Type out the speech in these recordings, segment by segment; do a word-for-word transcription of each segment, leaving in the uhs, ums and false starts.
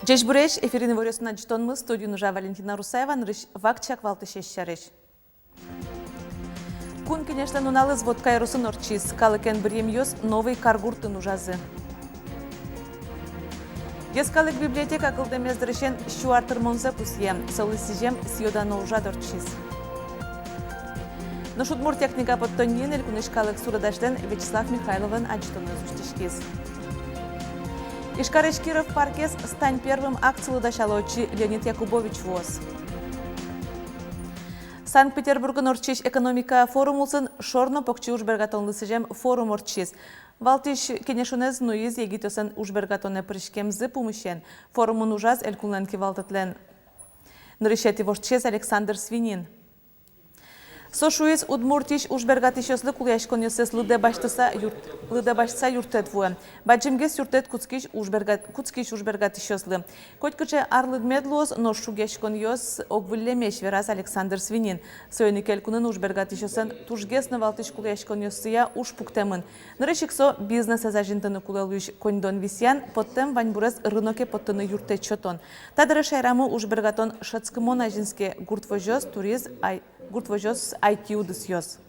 Ӟечбуресь! Эфирын «Иворъёс» адӟытонмы, студиын ужа Валентина Русаева. Нырысь вакчияк валтӥсез сярысь. Кун Кенешлэн нуналыз Вотка ёросын ортчиз. Калыкен быръемъёс Новый Кар гуртын ужазы. Йӧскалык библиотека кылдэмез дырысен сю ар тырмонзэ пусъе. Солы сӥзем сӥё-дано ужрад ортчиз. Нош «Удмуртия» книга поттонниын элькунысь калык суредашлэн Вячеслав Михайловлэн адӟытонэз усьтӥськиз. Ижкарысь Киров паркез «Стань первым» акцилы дасяло. Отчы Леонид Якубович вуоз. Санкт-Петербургын ортчись экономика форум улсын шор но покчи ужбергатонлы сӥзем форум ортчиз. Валтӥсь кенешонэз нуиз егитъёслэн ужбергатонэ пыриськемзы пумысен. Форумын ужаз элькунлэн кивалтэтлэн нырысетӥ воштӥсез Александр Свинин. Со шуиз, Удмуртиысь ужбергатӥсьёслы кулэяськонъёссэс лыдэ басьтыса юрт-, лыдэ басьтыса юрттэт вуэ. Бадӟымгес юрттэт кутскись ужберга-, кутскись ужбергатӥсьёслы. Котькыӵе арлыдмет луоз, нош шугъяськонъёс ог выллемесь, вераз Александр Свинин. Соин ик элькунын ужбергатӥсьёслэн тужгес но валтӥсь кулэяськонъёссыя уж пуктэмын. Нырысь ик со бизнесэз азинтыны кулэ луись коньдон висъян, поттэм ваньбурез рыноке поттыны юрттэт сётон. Та дыре шаерамы ужбергатон шӧдскымон азинске: гурт возёс, туризм, ай-, гурт возёс, айти удысъёс.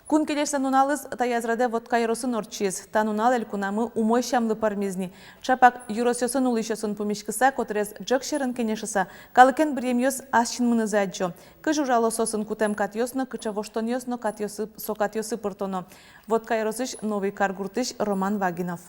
Кун Кенешлэн нуналыз таяз радэ Вотка ёросын ортчиз. Та нунал элькунамы умой сямлы пӧрмиз ни. Чапак ёросъёсын улӥсьёсын пумиськыса, котырес ӝӧк сьӧрын кенешыса, калыкен быръемъёс ас синмынызы адӟо. Кызьы ужало соосын кутэм катъёс но, кыӵе воштонъёс но катъёсы-, со катъёсы пыртоно. Вотка ёросысь Новый Кар гуртысь Роман Вагинов.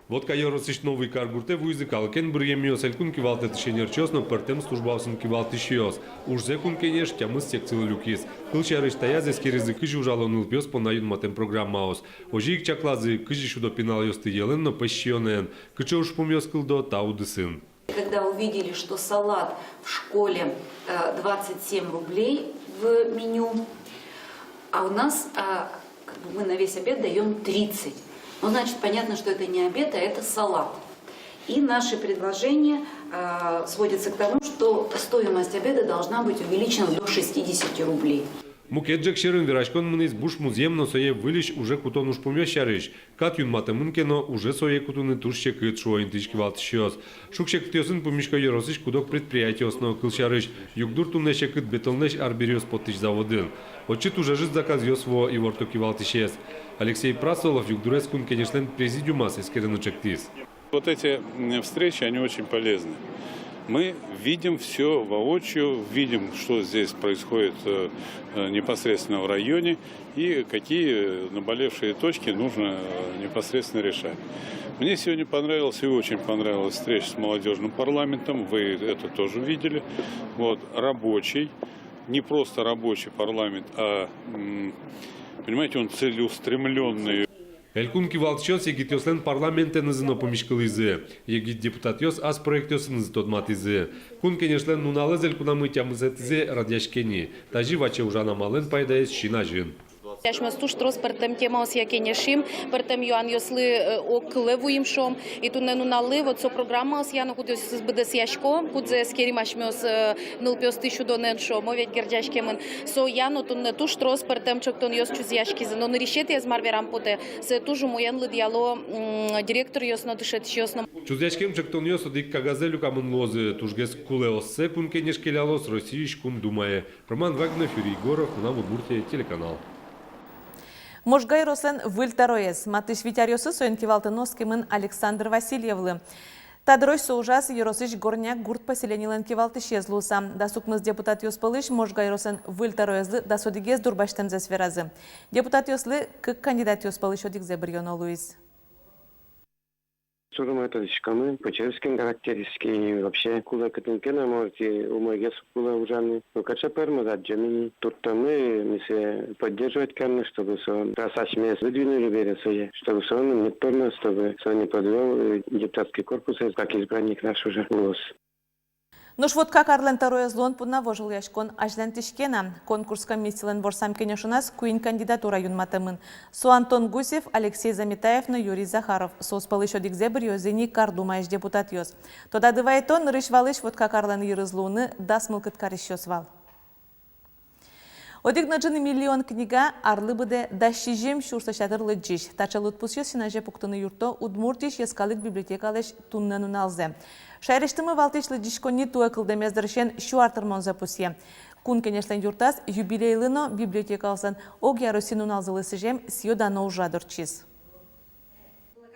Вотка ёросысь Новый Кар гуртэ вуизы калыкен быръемъёс, элькун кивалтэтысь эксперъёс но пӧртэм службаосын кивалтӥсьёс. Ужзэ Кун Кенеш тямыс секцилы люкиз. Кылсярысь, таяз эскеризы, кызьы ужало нылпиос понна юнматэм программаос. Озьы ик чаклазы, кызьы сюдо пиналъёсты йӧлэн но пӧсь сиёнэн, кыӵе ужпумъёс кылдо та удысын. Когда увидели, что салат в школе, э, двадцать семь рублей в меню, а у нас, а, как бы мы на весь обед даём тридцать. Ну, значит, понятно, что это не обед, а это салат. И наше предложение, а, сводится к тому, что стоимость обеда должна быть увеличена до шестидесяти рублей. Мукет ӝӧк сьӧрын вераськон мынӥз буш музъем но сое выльысь уже кутон ужпумъёс сярысь. Кат юнматэмын ке но, уже сое кутыны туж секыт, шуо интыысь кивалтӥсьёс. Шуг-секытъёсын пумисько ёросысь куд-ог предприятиос но. Кылсярысь, югдур туннэ секыт Бетонлэсь арбериос поттӥсь заводын. Отчы туж ӧжыт заказъёс вуо, иворто кивалтӥсез. Алексей Прасолов югдурез Кун Кенешлэн президиумаз эскерыны ӵектӥз. Вот эти, м, встречи, они очень полезны. Мы видим всё воочию, видим, что здесь происходит, э, э, непосредственно в районе и какие наболевшие точки нужно, э, непосредственно решать. Мне сегодня понравилась и очень понравилась встреча с молодёжным парламентом, вы это тоже видели. Вот, рабочий, не просто рабочий парламент, а, м, понимаете, он целеустремлённый. Элькун кивалтӥсьёс егитъёслэн парламентэнызы но пумиськылӥзы. Егит депутатъёс ас проектъёсынызы тодматӥзы. Кун Кенешлэн нуналэз элькунамы тямысэтӥзэ радъяське ни. Тазьы ваче ужан амалэн пайдаез син азьын. Асьмеос туж трос пӧртэм темаосъя кенешим, пӧртэм юанъёслы, э, огкылэ вуим, шуом. И туннэ нуналлы вот со программаосъя но, кудъёсыз быдэсъясько, кудзэ эскерим асьмеос, э, нылпиосты сюдонэн, шуом, ведь герӟаськемын. Соя но туннэ туж трос пӧртэм ӵектонъёс чузъяськизы. Но нырысетӥез, мар верам потэ, сое туж умоен лыдъяло, м, директоръёс но, дышетӥсьёс но. Чузъяськем ӵектонъёс одӥг кагазэ люкамын луозы. Тужгес кулэоссэ Кун Кенеш келялоз Россиысь Кун Думае. Роман Вагинов, Юрий Егоров, «Мынам Удмуртие» телеканал. Можга ёрослэн выль тӧроез. Матысь вить аръёсы соин кивалтыны оскемын Александр Васильевлы. Та дырозь со ужаз ёросысь Горняк гурт поселенилэн кивалтӥсез луыса. Дас укмыс депутатъёс пӧлысь Можга ёрослэн выль тӧроезлы дас одӥгез дурбасьтэмзэс веразы. Депутатъёслы кык кандидатъёс пӧлысь одӥгзэ быръёно луиз. Туж умой тодӥськомы, по-человечески характеристики, и вообще кулэ кытын ке но, может, и умойгес кулэ ужаны. Ну, кыӵе пӧрмоз, адӟомы ини, турттомы, ми сое поддерживать карыны, чтобы со, раз асьмеос выдвинули бере сое, чтобы со мед пӧрмоз, чтобы со не подвёл, э, депутатский корпусэз, как избранник наш уже луоз. Нош Вотка карлэн тӧроез луон понна вожвылъяськон азьланьтӥське на. Конкурс комиссилэн ворсам кенешоназ куинь кандидатура юнматэмын. Со Антон Гусев, Алексей Заметаев но Юрий Захаров. Соос пӧлысь одӥгзэ быръёзы ини Кар Думаысь депутатъёс. Тодады вайытом, нырысь валысь Вотка карлэн йырыз луыны дас мылкыд карисьёс вал. Одӥг но ӝыны миллион книга арлы быдэ дас сизьым сюрслэсь ятыр лыдӟись. Таӵе лыдпусъёс син азе пуктыны юртто Удмуртиысь йӧскалык библиотекалэсь туннэ нуналзэ. Шаерысьтымы валтӥсь лыдӟиськонни туэ кылдэмез дырысен сю ар тырмонзэ пусъе. Кун Кенешлэн юртаз юбилейлы но библиотекаослэн огъя Россиысь нуналзылы сӥзем сӥё-дано ужрад ортчиз.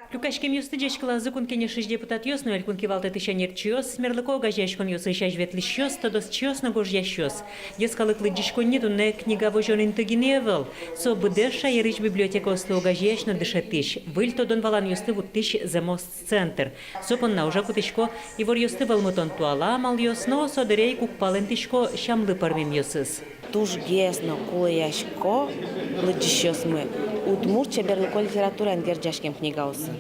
Люкаськемъёсты ӟечкылазы Кун Кенешысь депутатъёс но элькун кивалтэтысь ӧнерчиос, мерлыко огазеяськонъёсысь азьветлӥсьёс, тодосчиос но гожъясьёс. Йӧскалык лыдӟиськонни туннэ книга возён инты гинэ ӧвӧл. Со быдэс шаерысь библиотекаосты огазеясь но дышетӥсь, выль тодон-валанъёсты вуттӥсь зэмос центр. Со понна ужа кутӥсько иворъёсты вӧлмытон туала амалъёс но, со дыре ик уг палэнтӥсько сямлы пӧрмемъёсыз. Тужгес но кулэясько лыдӟисьёсмы удмурт чеберлыко литератураен герӟаськем книгаосы.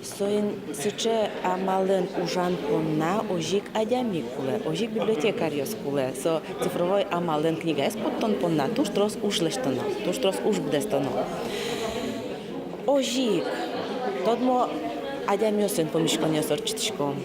Соин сыӵе амалэн ужан понна озьы ик адями кулэ, озьы ик библиотекарьёс кулэ. Со цифровой амалэн книгаез поттон понна туж трос уж лэсьтоно, туж трос уж быдэстоно. Озьы ик тодмо адямиосын пумиськонъёс ортчытӥськом.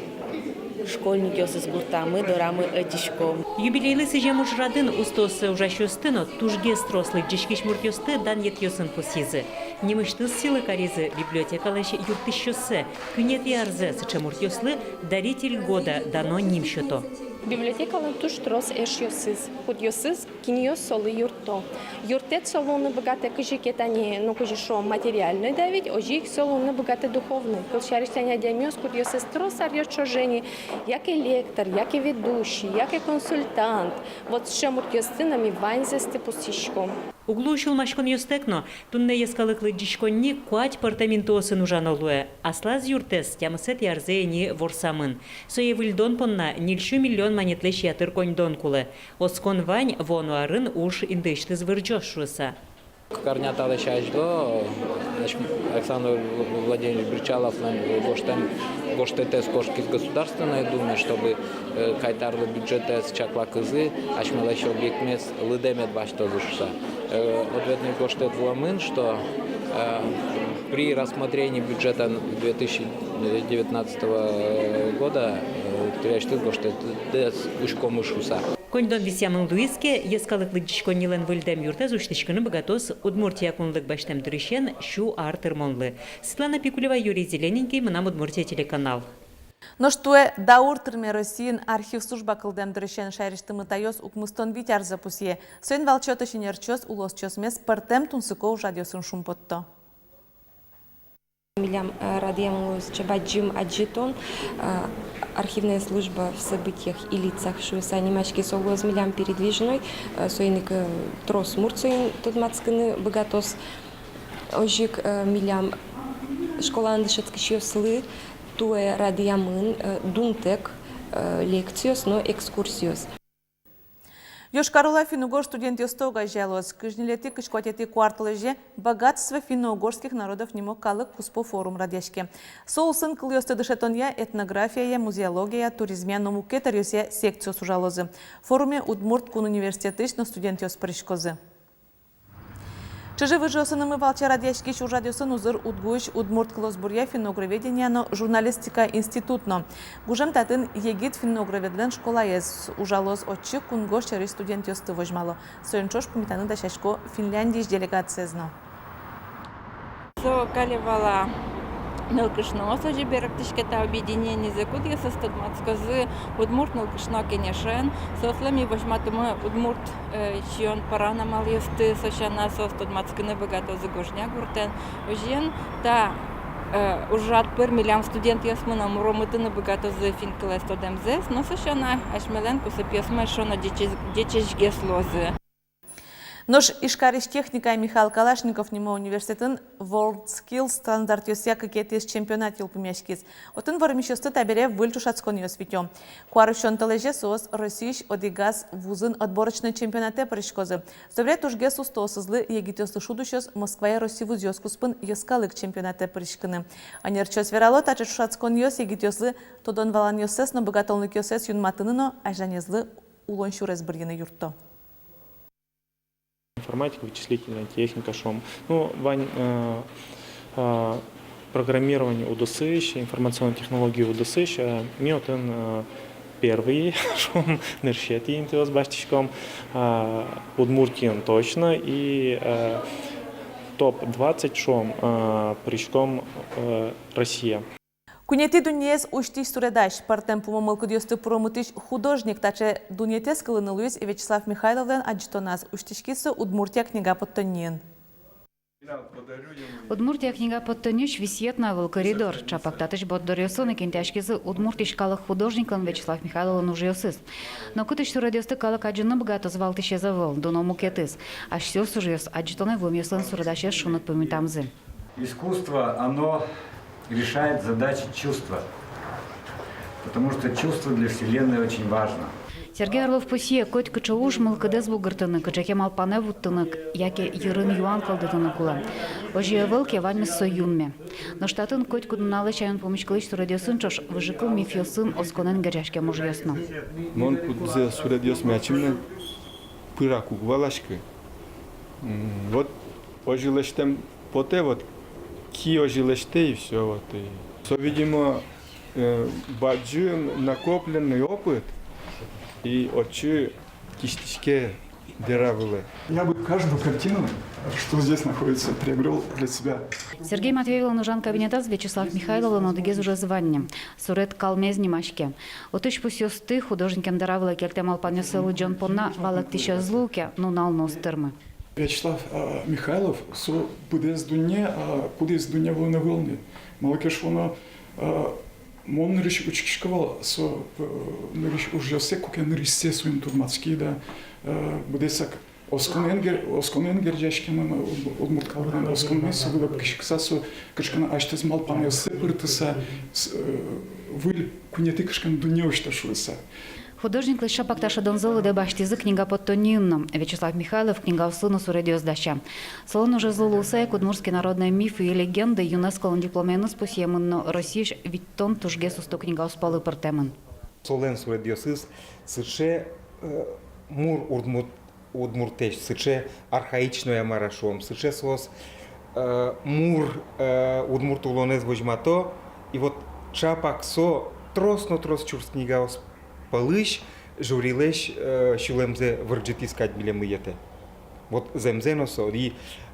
Школьникъёсыз гуртамы, дорамы ӧтиськом. Юбилейлы сӥзем ужрадын устооссэ ужасьёсты но тужгес трос лыдӟиськись муртъёсты данъетъёсын пусйизы. Нимысьтыз сӥлы каризы библиотекалэсь юрттӥсьёссэ. Куинетӥ арзэ сыӵе муртъёслы «Даритель года» дано ним сёто. Библиотекалэн туж трос эшъёсыз, кудъёсыз, кинъёс солы юртто. Юрттэт со луыны быгатэ кызьы ке тани, ну, кызьы шуом, материальной, да ведь, озьы ик со луыны быгатэ духовной. Кылсярысь, тани адямиос, кудъёсыз трос аръёс ӵоже ини яке лектор, яке ведущий, яке консультант. Вот сыӵе муртъёсты но ми ваньзэсты пусйиськом. Уг луы сюлмаськонъёстэк но, туннэ йӧскалык лыдӟиськонни куать пӧртэм интыосын ужано луэ. Аслаз юртэз тямысэтӥ арзэ ини ворсамын. Сое выльдон понна ньыль сю миллион манетлэсь ятыр коньдон кулэ. Оскон вань, вуоно арын уж интыысьтыз вырӟоз шуыса. Кык арня талэсь азьло, э, Александр Владимирович Бречаловлэн гожтэм гожтэтэз кошкиз Государственной Думе, чтобы, э, куать арлы бюджетэз чаклакузы, асьмелэсь объектмес лыдэ мед басьтозы шуыса. Э, ответной гожтэт вуэмын, что, э, при рассмотрении бюджета две тысячи девятнадцатого года, э, тӥляд гожтэтэз учкомы шуыса. Коньдон висъямын луиз ке, йӧскалык лыдӟиськоннилэн выльдэм юртэз усьтӥськыны быгатоз Удмуртия кунлык басьтэм дырысен сю ар тырмонлы. Светлана Пикулева, Юрий Зелененький, «Мынам Удмуртие» телеканал. Нош туэ даур тырме Россиын архив служба кылдэм дырысен. Шаерысьтымы таос укмыстон вить арзэ пусъе. Соин валче отысь ӧнерчиос улосчиосмес пӧртэм тунсыко ужрадъёсын шумпотто. Милям, э, радъямын луоз сыӵе бадӟым адӟытон, э, «Архивная служба в событиях и лицах» шуыса нимаське. Со луоз милям передвижной, э, соин ик, э, трос мурт соин тодматскыны быгатоз. Озьы ик, э, милям школаын дышетскисьёслы туэ радъямын, э, дунтэк, э, лекциос но экскурсиос. Йошкар-Ола финн-угор студентъёсты огазеялоз. Кызь ньылетӥ, кызь куатетӥ куартолэзе «Богатство финно-угорских народов» нимо калык куспо форум радъяське. Со улсын кылъёсты дышетонъя, этнографияя, музеологияя, туризмъя но мукет ӧръёсъя секциос ужалозы. Форуме Удмурт кун университетысь но студентъёс пыриськозы. Чыжы-выжыосынымы валче радъяськись ужрадъёсын узыр УдГУысь удмурт кылосбуръя, финно-угроведения но журналистика институт но. Гужем татын егит финно-угроведлэн школаез ужалоз, отчы кунгож сьӧрысь студентъёсты возьмало. Соин ӵош пумитаны дасясько Финляндиысь делегациез но. Со Калевала нылкышноос озьы берыктӥське та объединенизэ, кудъёсыз тодматскозы Удмурт нылкышно кенешен. Соослы ми возьматомы удмурт, э, сиён-поран амалъёсты, со сяна соос тодматскыны быгатозы Гожня гуртэн. Озьыен, та, э, ужрад пыр милям студентъёсмы но муромытыны быгатозы финн кылэз тодэмзэс, но со сяна асьмелэн кусыпъёсмы эшшо но ӟече-, ӟечесьгес луозы. Нош Ижкарысь техникая Михаил Калашников нимо университетын WorldSkills стандартъёсъя кыкетӥез чемпионат йылпумъяськиз. Отын вормисьёсты табере выль ӵошатсконъёс витё. Куарусён толэзе соос Россиысь одӥгаз вузын отборочной чемпионатэ пыриськозы. Собере тужгес устоосызлы егитъёслы шуд усёз Москвае Россиысь вузъёс куспын йӧскалык чемпионатэ пыриськыны. Ӧнерчиос верало, таӵе ӵошатсконъёс егитъёслы тодон-валанъёссэс но быгатонлыкъёссэс юнматыны но азьланезлы улон сюрес бырйыны юртто. Информатика, вычислительная техника, шуом. Ну, вань, э, э, программирование удысысь, информационные технологии удысысь, э, ми отын, э, Первый, шуом, нырысетӥ интыос басьтӥськом, а, Удмуртиын точно, и, а, топ двадцать, шуом, а, пыриськом, а, Россия. Куинетӥ дуннеез усьтӥсь суредась, пӧртэм пумо мылкыдъёсты пуромытӥсь художник — таӵе дунъетэз кылыны луиз Вячеслав Михайловлэн адӟытоназ. Усьтӥськиз со «Удмуртия» книга поттонниын. «Удмуртия» книга поттонниысь висъет но ӧвӧл, коридор. Ӵапак татысь борддоръёсын ик интыяськизы Удмуртиысь калык художниклэн Вячеслав Михайловлэн ужъёсыз. Но кытысь суредъёсты калык адӟыны быгатоз, валтӥсез ӧвӧл, дуно мукетыз. Асьсэос ужъёс адӟытонэ вуэмъёслэн суредасез шуныт пумитамзы. Искусство, оно решает задачи чувства, потому что чувство для Вселенной очень важно. Сергей Орлов пусъе: котькыӵе уж мылкыдэз бугыртыны, кыӵе ке малпанэ вуттыны яке йырын юан кылдытыны кулэ. Озьы ӧвӧл ке, ваньмыз со юнме. Нош татын котькуд нуналэ сямен пумиськылӥсь суредъёсын ӵош выжыкыл мифъёсын, осконэн герӟаськем ужъёс но. Мон кудзэ суредъёсме ачим но пырак уг валаськы. М, вот озьы лэсьтэм потэ, вот ки озьы лэсьтэ, и всё, вот, и со, видимо, э, бадӟым накопленный опыт, и отчы кистӥське дэра вылэ. Я бы каждую картину, что здесь находится, приобрёл для себя. Сергей Матвеевлэн ужан кабинетаз Вячеслав Михайловлэн одӥгез ужез вань ни. «Суред калмез» нимаське. Отысь пусъёсты, художникен дэра вылэ кельтэм малпанъёссэ лыдӟон понна валэктӥсез луэ ке, нунал но уз тырмы. Вячеслав, а, Михайлов, со быдэс дунне, а, кудӥз дунне вылын ӧвӧл ни. Малы ке шуоно, а, мон нырысь учкисько вал со, э, нырысь ужъёссэ, куке нырысьсэ соин тодматски, да, э, быдэсак осконэн гер-, осконэн герӟаськемын, уд-, удмурт калыклэн осконмес, со вылэ пыкиськыса, со кыӵе ке но асьтэз малпанъёссэ пыртыса, с-, э, выль куинетӥ кыӵе ке но дунне усьтэ шуыса. Художниклэсь ӵапак та шӧдонзэ лыдэ басьтӥзы книга поттонниын но. Вячеслав Михайлов книгаослы но суредъёс дася. Солэн ужезлы луыса ик «Удмуртские народные мифы и легенды» ЮНЕСКОлэн дипломеныз пусъемын но Россиысь витьтон тужгес усто книгаос пӧлы пыртэмын. Солэн суредъёсыз сыӵе, э, мур удмурт удмуртэсь, сыӵе архаичной, а мар-а шуом, сыӵе соос, э, мур, э, удмурт улонэз возьмато, и вот ӵапак со трос но трос чурс книгаос пӧлысь жюрилэсь, э, сюлэмзэ вырӟытӥз кадь милемлы йӧтэ. Вот зэмзэ но со, и,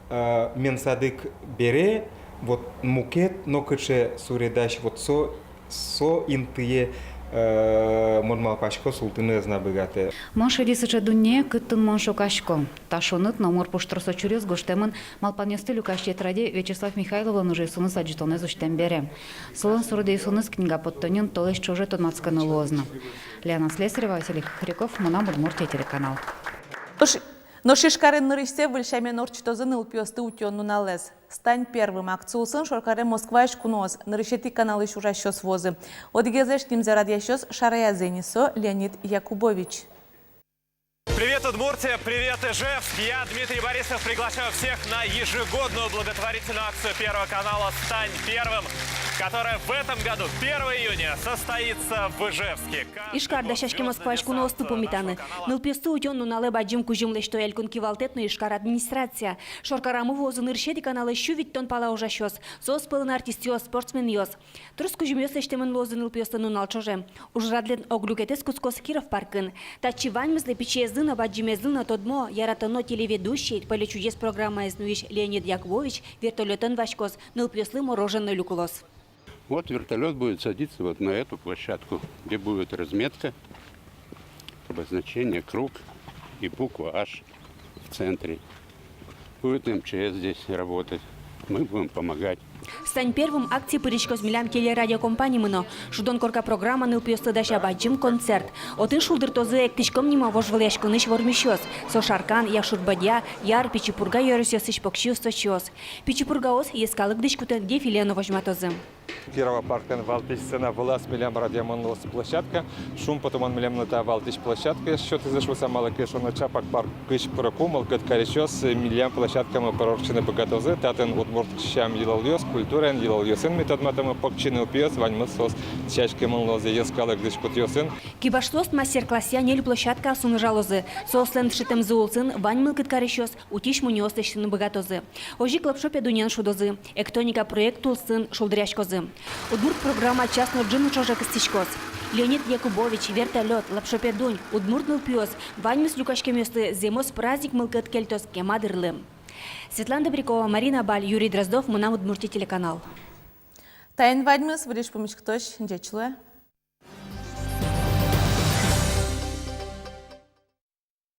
э, мен садык бере, вот мукет нокыӵе суредась, вот со Со интые, э, мон малпасько, султыны ӧз на быгатэ. Мон шеди сыӵе дуннее, кытын мон шокасько. Та шуныт но мур пуштросо чуръёс гожтэмын малпанъёсты люкась тетраде Вячеслав Михайловлэн ужъёсыныз адӟытонэз усьтэм бере. Солэн суредъёсыныз книга поттонниын толэзь ӵоже тодматскыны луоз на. Лена Слесарева, Василий Хохряков, «Мынам Удмуртие» телеканал. Нош Ижкарын нырысьсэ выль сямен ортчытозы нылпиосты утён нуналэз. «Стань первым» акци улсын шоркаре Москваысь куноос, нырысетӥ каналысь ужасьёс вуозы. Одӥгезлэсь нимзэ радъясьёс шараязы ини, со Леонид Якубович. Привет, Удмуртия! Привет, Ижевск! Я, Дмитрий Борисов, приглашаю всех на ежегодную благотворительную акцию Первого канала «Стань первым», которая в этом году, первого июня, состоится в Ижевске. Ижкар дасяське Москваысь куноосты пумитаны. Нылпиосты утён нуналэ бадӟым кузьым лэсьто элькун кивалтэт но Ижкар администрация. Шоркарамы вуозы нырысетӥ каналысь сю витьтон пала ужасьёс. Соос пӧлын артистъёс, спортсменъёс. Трос кузьымъёс лэсьтэмын луозы нылпиослы нунал ӵоже. Ужрадлэн ог люкетэз кутскоз Киров паркын. Татчы ваньмызлы, пичиезлы но, бадӟымезлы но тодмо, яратоно телеведущий, «Поле чудес» программаез нуись Леонид Якубович вертолётэн васькоз, нылпиослы мороженое люкылоз. Вот вертолёт будет садиться вот на эту площадку, где будет разметка, обозначение круг и буква H в центре. Будет МЧС здесь работать. Мы будем помогать. «Стань первым» акцие пыриськоз милям телерадиокомпанимы но. «Шудон корка» программа нылпиослы дася бадӟым концерт. Отын шулдыртозы «Эктӥськом» нимо вожвылъяськонысь вормисьёс. Со Шаркан, Якшур-Бӧдья, Яр, Пичи Пурга ёросъёсысь покчи усточиос. Пичи Пургаос йӧскалык дӥськутэн дефиле но возьматозы. Кирова парклэн валтӥсь сцена вылаз милям радъямын луоз площадка. Шумпотымон милемлы та валтӥсь площадка сётӥзы шуыса, малы ке шуоно, ӵапак паркысь пырыку мылкыд карисьёс милям площадкамы пыр ортчыны быгатозы. Татын удмурт сям-йылолъёс, культураен, йылолъёсын ми тодматомы, покчи нылпиос, ваньмыз соос дасяськемын луозы йӧскалык дӥськутъёсын. Кибашлыос мастер-классъя ньыль площадкаосын ужалозы. Соослэн дышетэмзы улсын вань мылкыд карисьёс утись мунёос лэсьтыны быгатозы. Озьы ик Лопшо Педунен шудозы, «Эктоника» проект улсын шулдыръяськозы. Удмурт программа час но ӝыны ӵоже кыстӥськоз. Леонид Якубович, вертолёт, лапшо Педунь, удмурт нылпиос — ваньмыз люкаськемъёсты зэмос праздник мылкыд кельтоз кема дырлы. Светлана Добрякова, Марина Баль, Юрий Дроздов, «Мынам Удмуртие» телеканал. Таин ваньмыз. Выльысь пумиськытозь. Ӟеч луэ.